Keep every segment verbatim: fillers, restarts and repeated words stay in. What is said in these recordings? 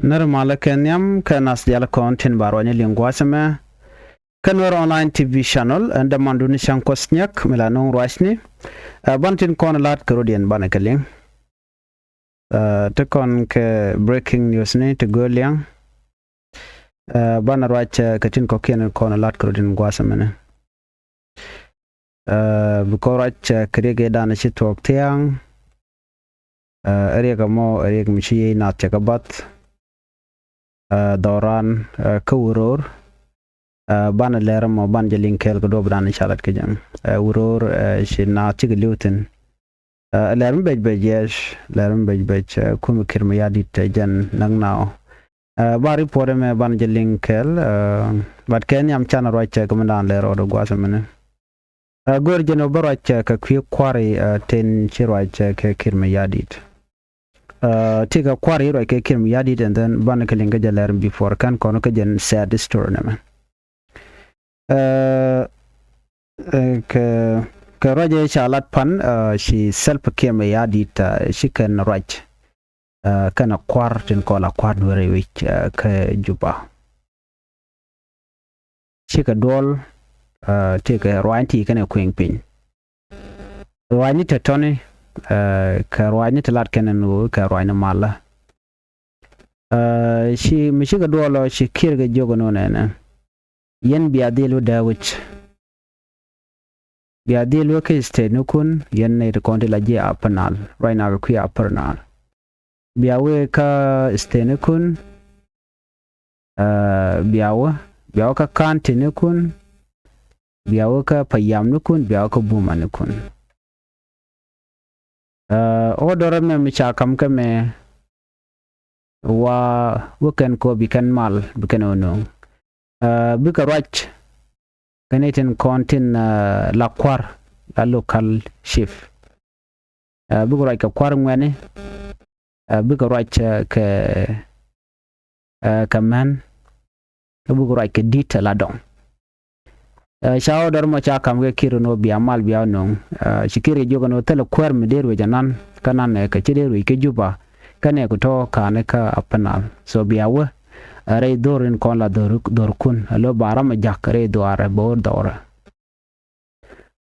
Nɛr malä kɛ nhiam kɛ nath diaal kɔn tin ba ruacni liŋ gua̱a̱th ɛmɛ. Kä Nuer Online T V channel, ɛn dämandun Cäŋ Kuɔth Nyak mi la nööŋ ruacni. Ɛ, banɛ tin kɔn la̱t kɛ rɔ̱diɛn banɛ kɛ liŋ. Ɛ, ti kɔn kɛ breaking news ni ti gööl liaŋ. Ɛ, banɛ ruac, ɛ, kɛ tin kɔ̱kiɛn kɔn la̱t kɛ rɔ̱diɛn gua̱a̱th ɛmɛnɛ. Ɛ, bi kɔn ruac, ɛ, kɛ riɛk ëëdan ci thuɔ̱k thia̱a̱ŋ. Ɛ, riɛk ɛmɔ, riɛk mi ci yiëë nath cɛ kɛ bath. Ɛ, dhɔran, ɛ, kä Wuror. Ɛ, banɛ lɛr ɛmɔ, banɛ jɛ liŋ kɛɛl kɛ duɔ̱ɔ̱pdan ca lat kɛ jɛ. Ɛ, Wuror, ɛ, ci naath cikɛ li̱w thi̱n. Ɛ, lɛr mi bec bec, yes, lɛr mi bec bec, ɛ, kumɛ Kiir Mayardit, ɛ, jɛn näk naw. Ɛ, ba report ɛmɛ banɛ jɛ liŋ kɛɛl, ɛ, but kɛ nhiam canɛ ruac cɛ kɛ mi dan lɛr rɔɔdɛ gua̱a̱th ɛmɛnɛ. Ɛ, go̱o̱r jɛn ɔ bä ruac, ɛ, kɛ kui̱ kua̱ri, ɛ, tin ci ruac, ɛ, kɛ Kiir Mayardit. Ɛ, ti kɛ kua̱ri ruac kɛ Kiir Mayardit, and then banɛ kɛ liŋ kɛ jɛ lɛr before kɛn kɔn kɛ jɛn sad story nɛmɛ. Ɛ, ɛ, kɛ, kɛ ruac ëë ca lat pan, ɛ, ci Salva Kiir Mayardit, ɛ, ci kɛn ruac, ɛ, kɛnɛ kua̱r tin kɔn la kua̱r Nuɛri wi̱c, ɛ, kä Juba. Cikɛ duɔl, ɛ, ti kɛ ruaacni ti kɛnɛ kuëŋ piny. Ruaacni te tɔ̱ni, ɛ, kɛ ruaacni te lat kɛnɛ ni ɣöö kɛ ruaacni malä. Ɛ, ci, mi cikɛ duɔl ɔ ci Kiir kɛ jiök ɛn ɣöö nɛnɛ. Yɛn bia dhil wä dee wi̱c. Bia dhil wä kä state nikun, yɛn nɛy ti kɔn ti la ji̱ Upper Nile. Right now kɛ kui̱ Upper Nile. Bia wä kä state nikun, ɛ, bia wä, bia wä kä county nikun, bia wä kä payam nikun, bia wä kä buma nikun. Ɛ, order mɛ mi ca kam kä mɛ wa wä kɛn kɔ bi kɛn mal, bi kɛn ɣä nööŋ. Ɛ, bikɛ ruac kɛ ni tin kɔn tin, ɛ, la kua̱r, la local chief. Ɛ, bikɛ ruac kɛ kua̱r ŋuɛni, ɛ, bikɛ ruac, ɛ, kɛ, ɛ, kɛ män, kä bikɛ ruac kɛ di̱t ɛ la dɔŋ. Ɛ, ca order mɔ ca kam kɛ Kiir ni ɣöö bia mal bia nöŋ. Ɛ, ci Kiir kɛ jiök ni ɣöö thilɛ kuäär mi dee ruec anan, kä nan ɛ kɛ ci dee ruec kä Juba, kä nɛ ku tɔ̱ ka̱n kä Upper Nile. So bia wä, ɛ, rɛy dho̱r in kɔn la dho̱r, dho̱rkun. Ɛ lo̱ ba ram ɛ ja̱k rɛy dhuaarɛ bo̱o̱r dhɔrɛ.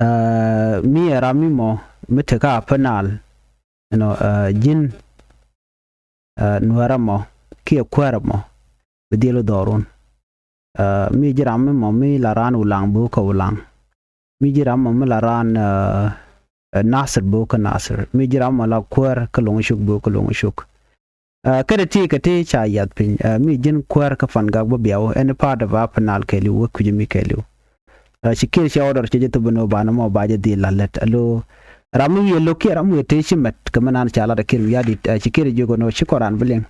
Ɛ, mi ɛ ram mi mɔ, mi tekɛ Upper Nile, you know, ɛ, ji̱n, ɛ, Nuäärä mɔ kiɛ kuäärä mɔ bi dhil wä dhɔrun. Ɛ, mi ji̱ ram mi mɔ mi la raan Ulaŋ bi wä kä Ulaŋ. Mi ji̱ ram mɔ mi la raan, ɛ, ɛ, Nasir bi wä kä Nasir. Mi ji̱ ram mɔ la kuäär kä Loŋcuk bi wä kä Loŋcuk. Ɛ, kä ti ti kɛ ti ca yiath piny. Ɛ, mi ji̱n kuäär kä Pangak bä bia wä, any part of Upper Nile kɛɛliw, wä kui̱c mi kɛɛliw. Ɛ, ci Kiir cɛ order cɛ jɛ thop ni ɣöö banɛ mɔ ba jɛ dhil la lät. Alo, ram mi wi̱i̱ lo̱k kiɛ ram mi wi̱i̱ tëë ci mɛt kɛ mi nan ca lat ɛ Kiir Mayardit, ɛ, ci Kiir jiök ni ɣöö ci kɔn raan bi liŋ.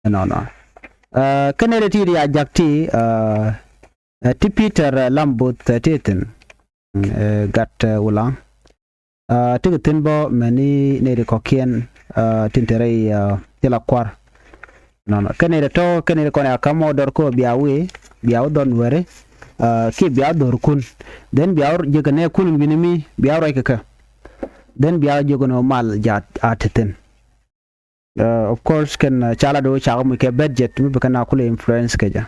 Ɛnɔnɔ. Ɛ, kä nɛy ti ti a jak ti, ɛ, ɛ, ti Peter, ɛ, Lam Both, ɛ, ti thi̱n. Ɛ, gat, ɛ, Ulaŋ. Ɛ, tekɛ thi̱n bä mɛni nɛy ti kɔ̱kiɛn, ɛ, tin te rɛy, ɛ, ti la kua̱r. Nɔnɔ. Kɛn nɛy ti tɔ̱, kɛn nɛy ti kɔn a ka̱m order kɛ ɣöö bia wee, bia wä dhɔr Nuääri, ɛ, kiɛ bia wä dhɔr kun. Then bia wä jiäk kɛ nɛɛkun wi̱ni mi, bia wä ruac kɛ kɛ. Then bia wä jiäk kɛ nɛɛ mal jaat a te thi̱n. Ɛ, of course, kɛn, ɛ, ca la do̱ cakɛ muc kɛ budget mi bi kɛn a kulɛ influence kɛ jɛ.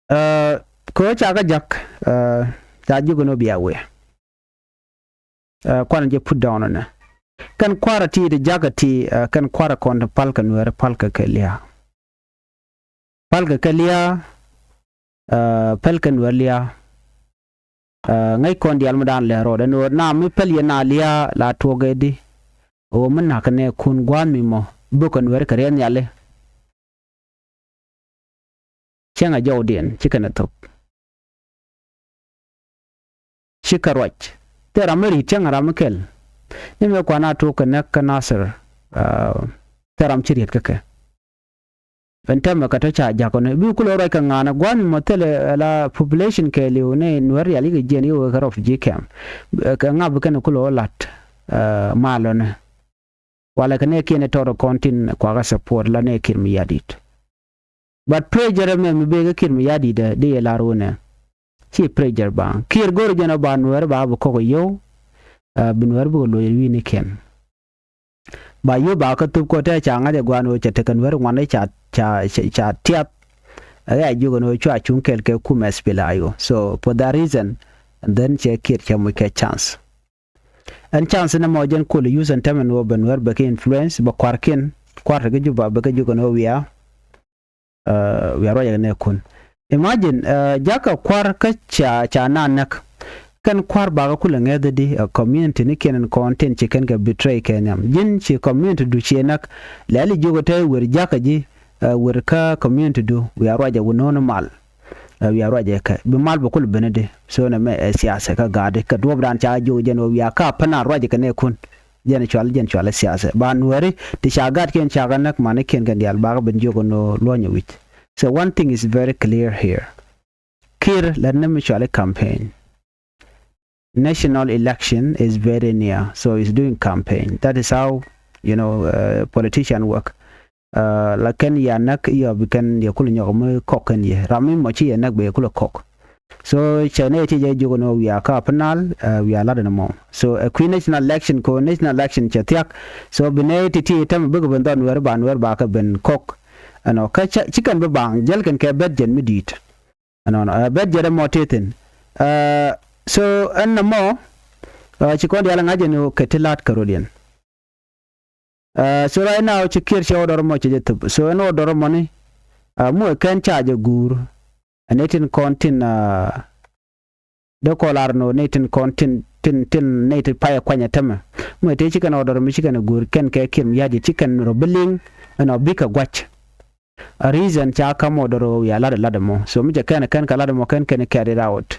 Ɛ, kɛ ɣöö ca kɛ jak, ɛ, ca jiök ɛn ɣöö bia wee. Ɛ, kuanɛ jɛ put down ɛnɛ. Kɛn kua̱rä ti ti jakä ti, ɛ, kɛn kua̱rä kɔn ti pal kɛ Nuääri, pal kɛ kɛ lia̱a̱. Pal kɛ kɛ lia̱a̱, ɛ, pal kɛ Nuääri lia̱a̱. Ɛ, ŋäc kɔn diaal mi daan lɛ rɔɔdɛ ni ɣöö na mi pal yɛ na lia̱a̱ la tuɔɔk ɛ di. Ɣöö mi na̱k kɛ nɛɛkun gua̱a̱th mi mɔ bikɛ Nuääri kɛ riɛth nhiali. Cäŋ a jɔwdiɛn ci kɛn a thop. Ci kɛ ruac. Thil ram mi ri̱t cäŋ ram mi kɛl. Ni mëë kuan a tuɔɔk kɛ näk kä Nasir, ɛ, thil ram ci riet kä kɛ. Ɛn täämɛ kɛ tɔ̱ ca jakä ni bi kulɛ ruac kɛ ŋa̱a̱n ɛ gua̱a̱th mi mɔ thilɛ, ɛ, la population kɛɛliw ni Nuäär rial yikɛ jiɛn yikɛ wee kɛ refugee camp. Ɛ, kɛ ŋa̱p kɛn kulɛ wä la̱t, ɛ, malɔni. Walɛ kɛ nɛɛkiɛn ɛ tɔt ɛ kɔn tin kuakä support la nɛɛ Kiir Mayardit. But pressure ɛmɛ mi bee kä Kiir Mayardit ɛ di yɛ lar wunɛ. Ci pressure ba Kiir go̱r jɛn ɔ ba Nuääri ba bi kɔk ɛ yio̱w. Ɛ, bi Nuääri bikɛ loc ɛ wi̱i̱nikiɛn. Ba yio̱w ba kä thup kɔ te ca ŋa̱c ɛ gua̱a̱n ɣöö cɛ tekɛ Nuäär ŋuan ca ca ca tiath. Ɛ ɣɛɛ jiök ɛn ɣöö cua cuŋ kɛɛl kɛ kumɛ SPLA-IO. So for that reason, and then cɛ Kiir cɛ muc kɛ chance. Ɛn chance ni mɔ jɛn kol use ɛn tämɛ ni ɣöö bɛ Nuäär bɛ kɛ influence, bɛ kua̱rkiɛn, kua̱r te kä Juba bɛ kɛ jiök ɛn ɣöö wiaa uh, wiaa ruacɛ kɛ nɛɛkun. Imagine, uh, jakä kua̱r kä ca ca na näk. Kɛn kua̱r bakä kulɛ ŋäth di, uh, community ni kiɛn in kɔn tin ci kɛn kɛ betray kɛ nhiam. Ji̱n ci community du ci näk. Lɛli jiök ɛ te wer jakä ji̱, uh, wer kä community du wiaa ruacɛ wä no̱o̱ni mal. Uh, wiaa ruacɛ kɛ bi mal bɛ kulɛ ben di. So nɛ mɛ ɛ siasa kä ga̱a̱di kɛ duɔ̱ɔ̱pdan ca jiök jɛn wä wiaa kä Upper Nile ruacɛ kɛ nɛɛkun. Jɛn cual jɛn cual siasa ba Nuääri ti ca gatkiɛn ca kɛ näk manikiɛn kɛn diaal bakä ben jiök ɛn ɣöö luɔ̱nyɛ wi̱c. So one thing is very clear here. Kiir lät ni mi cuali campaign. National election is very near, so he's doing campaign. That is how, you know, uh, politician work. Uh, la kɛn ya näk yɔ bi kɛn yɛ kulɛ nyɔk mi kɔk kɛn yɛ ram mi mɔ ci yɛ näk bɛ yɛ kulɛ kɔk. So cɛ nɛ ti jɛ jiök ni wiaa kä Upper Nile, uh, wiaa lat ni mɔ. So ɛ kui̱ national election ko national election cɛ thiak. So bi nɛ ti ti tɛm bikɛ ben dhɔn Nuäär ba Nuäär ba kɛ ben kɔk. Ɛnɔ kä ci kɛn bi baŋ jäl kɛn kɛ bɛt jɛn mi di̱i̱t. Ɛnɔnɔ ɛ bɛt jɛn ɛmɔ ti thi̱n. Uh, so ɛn ni mɔ, uh, ci kɔn diaal ŋa̱c jɛn kɛ ti la̱t kɛ rot yɛn. Uh, so right now ci Kiir cɛ order mɔ cɛ jɛ thup. So ɛn order mɔni, uh, muɛ kɛn ca jɛ guur. Ɛn ni tin kɔn tin, uh, dee kɔ lar nɔ ni tin kɔn tin, tin, tin ni ti payɛ kuanyɛ tämɛ. Muɛ tëë ci kɛn order mi ci kɛn guur kɛn kɛ Kiir mi ya̱di̱t ci kɛn rɔ bi liŋ ɛn ɔ bikɛ gua̱c. A reason ca ka̱m order wiaa lat lat mɔ. So mi cɛ kɛn kɛn kɛ lat mɔ kɛn kɛn carry it out.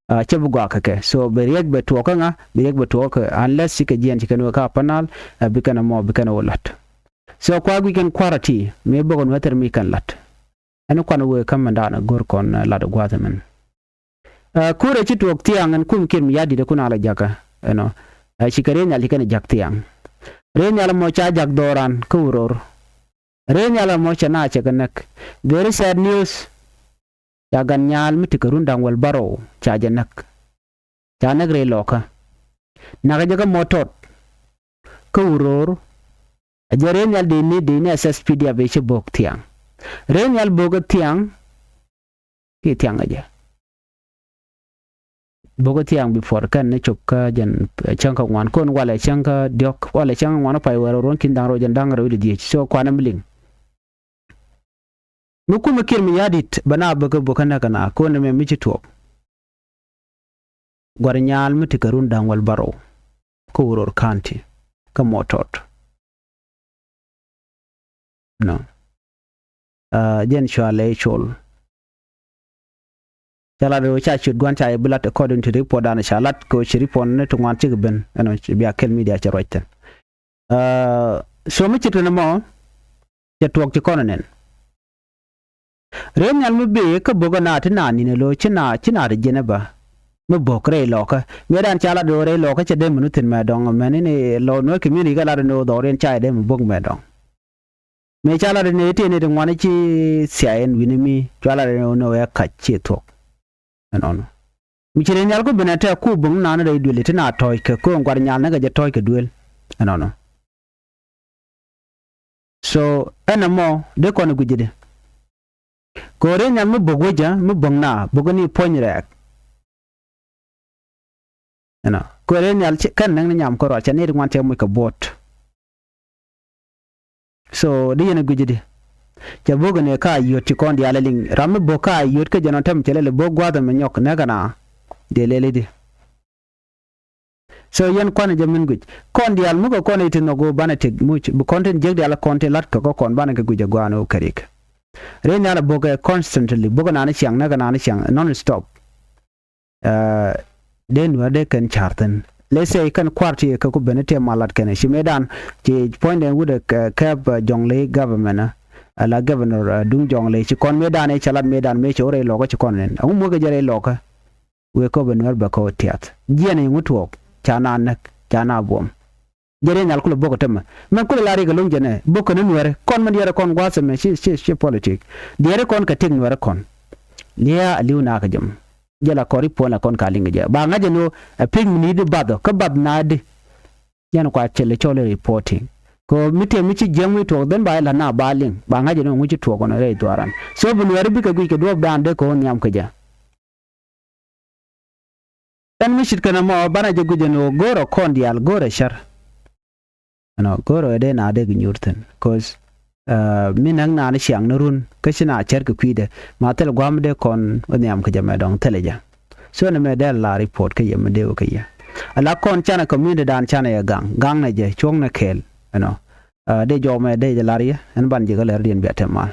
Uh, cɛ bi guak kɛ kɛ. So bi riɛk bɛ tuɔɔk kä ŋa, bi riɛk bɛ tuɔɔk kä unless cikɛ jiɛn cikɛ nuɛ kä Upper Nile, uh, bikɛn mɔ bikɛn wä lat. So kua guic kɛn kua̱r a ti mi bok nuɛ thɛr mi kɛn lat. Ɛn kuan wee kä mɛn daanɛ go̱r kɔn, uh, lat gua̱th mɛn. Uh, kurɛ ci tuɔɔk thiaŋ ɛn kum Kiir mi ya̱di̱t kun a la jakä. Ɛnɔ, uh, cikɛ riey nhial cikɛn jak thiaŋ. Riey nhial mɔ ca jak dhɔran kä wuror. Rɛy nhial ɛmɔ cɛ na cɛ kɛ näk. Very sad news. Ca gan nyaal mi ti kɛ run da̱ŋ wäl bärɔw ca jɛ näk. Ca näk rɛy lɔkä. Nakä jɛ kä Mɔtɔt. Kä wuror. A jɛ rɛy nhial dee ni dee ni SSPDF cɛ bo̱k thiaŋ. Rɛy nhial bo̱k thiaŋ. Ki thiaŋ a jɛ. Bo̱k thiaŋ before kɛn ni cop kä jɛn, eh, cäŋ kä ŋuan kon walɛ cäŋ kä diɔ̱k walɛ cäŋ kä ŋuan pay wɛr ruɔ̱n kin da̱ŋ rɛw jɛn da̱ŋ rɛw di dhiec. So kuanɛ mi liŋ. Mi kumɛ Kiir mi ya̱di̱t bɛ na bäkä bo̱kä näk kɛ na kon ɛmɛ mi ci tuɔɔk. Gua̱r nyaal mi ti kɛ run da̱ŋ wäl bärɔw. Kä wuror county kä Mɔtɔt. Nɔ. Ah, jɛn cua lɛ col. Ca lat ɣöö ca ciöt gua̱n ca yɛ bi lat according to report dan ca lat kɛ ɣöö ci report ni ti ŋuan cikɛ ben ɛnɔ bia kɛl media cɛ ruac thi̱n. Ah, so mi ci tuni mɔ cɛ tuɔɔk ci kɔn nɛn. Rɛy nhial mi bëë kä bo̱kä na ti na ni̱n ɛ lo̱ ci na ci na ti jiɛn ɛ bä. Mi bo̱k rɛy lɔkä mi dan ca lat ɣöö rɛy lɔkä cɛ dee mi nu thi̱n mɛ dɔ̱ŋ mɛn ni lɔ nuɔ̱ɔ̱r community kɛ lat ni ɣöö dhɔriɛn ca yɛ dee mi bo̱k mɛ dɔ̱ŋ. Mëë ca lat ni ti ni ti ŋuan ci thiay ɛn wi̱ni mi cua lat ni ɣöö ni ɣöö ɛ kac ci thuɔ̱k. Ɛnɔnɔ mi ci rɛy nhial ku ben ɛ tɛk ku bo̱ŋ naan rɛy duël ti na tɔ̱ɔ̱c kɛ ko̱o̱ŋ gua̱r nyal ni kɛ jɛ tɔ̱ɔ̱c kɛ duël. Ɛnɔnɔ. So ɛn ɛmɔ dee kɔn ɛ gui̱c di. Kɛ ɣöö rɛy nhial mi bo̱k wecä mi bo̱ŋ na bo̱k ni puɔ̱ny rɛɛk. Ɛnɔ kɛ ɣöö rɛy nhial kɛn näk ni nyam kärɔa cɛ ni ti ŋuan cɛ muc kɛ buɔ̱t. So di yɛn ɛ gui̱c di. Cɛ bo̱k ni ka yio̱t ci kɔn diaal ɛ liŋ ram mi bo̱k ka yio̱t kä jɛn ɔ tɛm cɛ lɛl bo̱k gua̱th ɛmɛ nyɔk näk ɛna. Dee lɛl di. So yɛn kuanɛ jɛ min guic kɔn diaal mukɛ kɔn i̱ ti nhɔk ɣöö banɛ tik muc bi kɔn tin jiäk diaal kɔn tin la̱t kɛ kä kɔn banɛ kɛ guic ɛ gua̱a̱n ɣöö kɛ rik. Rɛy nhial ɛ bo̱k ɛ constantly bo̱k ɛ nani ciaŋ näk ɛ nani ciaŋ non stop. Ɛ dee nuäär dee kɛn ca̱r thi̱n. Let's say kɛn kua̱r ti kɛ ku ben i̱ tiɛ mal lat kɛn ci mëëdan ci puɔ̱nydɛn wut ɛ kɛp, ɛ, Jonglei government ɛ ala governor, ɛ, duŋ Jonglei ci kɔn mëëdan i̱ cɛ lat mëëdan mëë ci wä rɛy lɔkä ci kɔn nɛn ɛŋu muɔ̱kɛ jɛ rɛy lɔkä. Wëë kä bɛ nuäär bɛ kä wä tiath jiɛn i̱ ŋu tuɔɔk ca na näk ca na buɔm. Jɛ rɛy nhial kulɛ bo̱k ɛ tämɛ mɛn kulɛ la riɛk ɛ lo̱ŋ jɛn ɛ bo̱k kɛn nuäärɛ kɔn mɛn diɛɛrɛ kɔn gua̱a̱th ɛmɛ ci ci ci politik. Diɛɛrɛ kɔn kɛ tëk nuäärɛ kɔn. Lia̱a̱ a li̱w nakä jɛ mɔ jɛ la kɔn ri puɔ̱n la kɔn ka liŋ kɛ jɛ ba ŋa̱c ɛn ɣöö ɛ pek mi ni̱i̱t di bath ɔ kä bath naat di. Jɛn kua cɛ lɛ cɔl i̱ reporting. Kɛ ɣöö mi tëë mi ci jiäk mi tuɔɔk dhän ba jɛ la̱t na ba liŋ ba ŋa̱c jɛ ni ŋu ci tuɔɔk kɔn rɛy dhuaaran. So bi luɛɛri bikɛ guic kɛ duɔ̱ɔ̱pdan dee kɛ ɣöö nhiam kɛ jɛ. Ɛn mi ce̱tkɛ nɔmɔ banɛ jɛ guic ɛn ɣöö go̱o̱rɛ kɔn diaal go̱o̱rɛ cär. Ɛnɔ go̱o̱rɛ ɛ dee na dee kɛ nyuur thi̱n. Cause mi näk naan ciaŋ ni run kä ci na cär kɛ kui̱dɛ ma thil gua̱a̱m dee kɔn wä nhiam kɛ jɛ mɛ dɔ̱ŋ thilɛ jɛ. So ni mɛ dee la report kä yɛ mi dee wä kä yɛ. Ala kɔn canɛ community dan canɛ yɛ gaŋ gaŋ nɛ jɛ cuɔ̱ŋ nɛ kɛɛl. Ɛnɔ dee jɔw mɛ dee jɛ lar yɛ ɛn ban ji̱ kä lɛr diɛn bia tɛm mal.